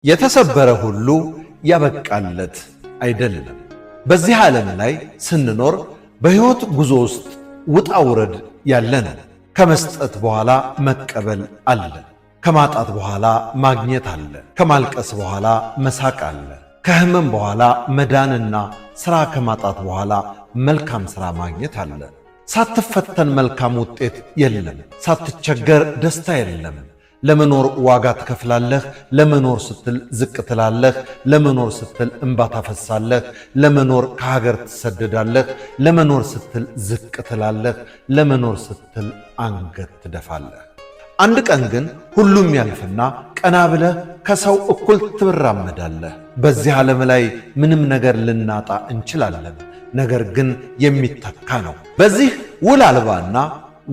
የተሰበረ ሁሉ ያበቃለት አይደለም። በዚህ ዓለም ላይ ስንኖር በሕይወት ጉዞ ውስጥ ውጣ ውረድ ያለ ነው። ከመስጠት በኋላ መቀበል አለ። ከማጣት በኋላ ማግኘት አለ። ከማልቀስ በኋላ መሳቅ አለ። ከህመም በኋላ መዳንና ሥራ ከማጣት በኋላ መልካም ሥራ ማግኘት አለ። ሳትፈተን መልካም ውጤት የለም። ሳትቸገር ደስታ የለም። ለመኖር ዋጋ ትከፍላለህ። ለመኖር ስትል ዝቅ ትላለህ። ለመኖር ስትል እንባ ታፈሳለህ። ለመኖር ከሀገር ትሰደዳለህ። ለመኖር ስትል ዝቅ ትላለህ። ለመኖር ስትል አንገት ትደፋለህ። አንድ ቀን ግን ሁሉም ያልፍና ቀና ብለህ ከሰው እኩል ትራመዳለህ። በዚህ ዓለም ላይ ምንም ነገር ልናጣ እንችላለን፣ ነገር ግን የሚተካ ነው። በዚህ ውል አልባና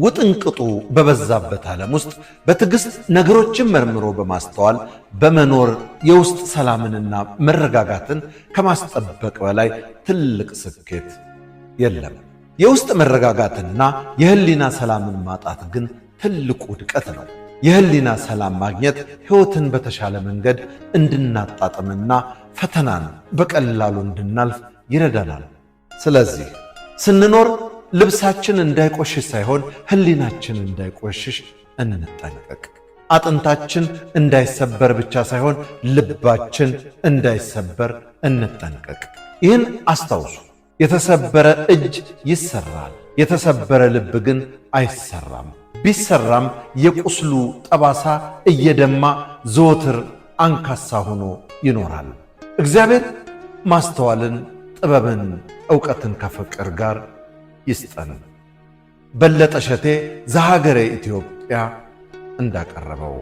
ውጥንቅጡ በበዛበት ዓለም ውስጥ በትዕግሥት ነገሮችን መርምሮ በማስተዋል በመኖር የውስጥ ሰላምንና መረጋጋትን ከማስጠበቅ በላይ ትልቅ ስኬት የለም። የውስጥ መረጋጋትና የህሊና ሰላምን ማጣት ግን ትልቁ ውድቀት ነው። የህሊና ሰላም ማግኘት ሕይወትን በተሻለ መንገድ እንድናጣጥምና ፈተናን በቀላሉ እንድናልፍ ይረዳናል። ስለዚህ ስንኖር ልብሳችን እንዳይቆሽሽ ሳይሆን ህሊናችን እንዳይቆሽሽ እንጠንቀቅ። አጥንታችን እንዳይሰበር ብቻ ሳይሆን ልባችን እንዳይሰበር እንጠንቀቅ። ይህን አስታውሱ። የተሰበረ እጅ ይሰራል፣ የተሰበረ ልብ ግን አይሰራም። ቢሰራም የቁስሉ ጠባሳ እየደማ ዘወትር አንካሳ ሆኖ ይኖራል። እግዚአብሔር ማስተዋልን፣ ጥበብን፣ ዕውቀትን ከፍቅር ጋር ይስጠን። በለጠ ሸቴ ዘሀገረ ኢትዮጵያ እንዳቀረበው።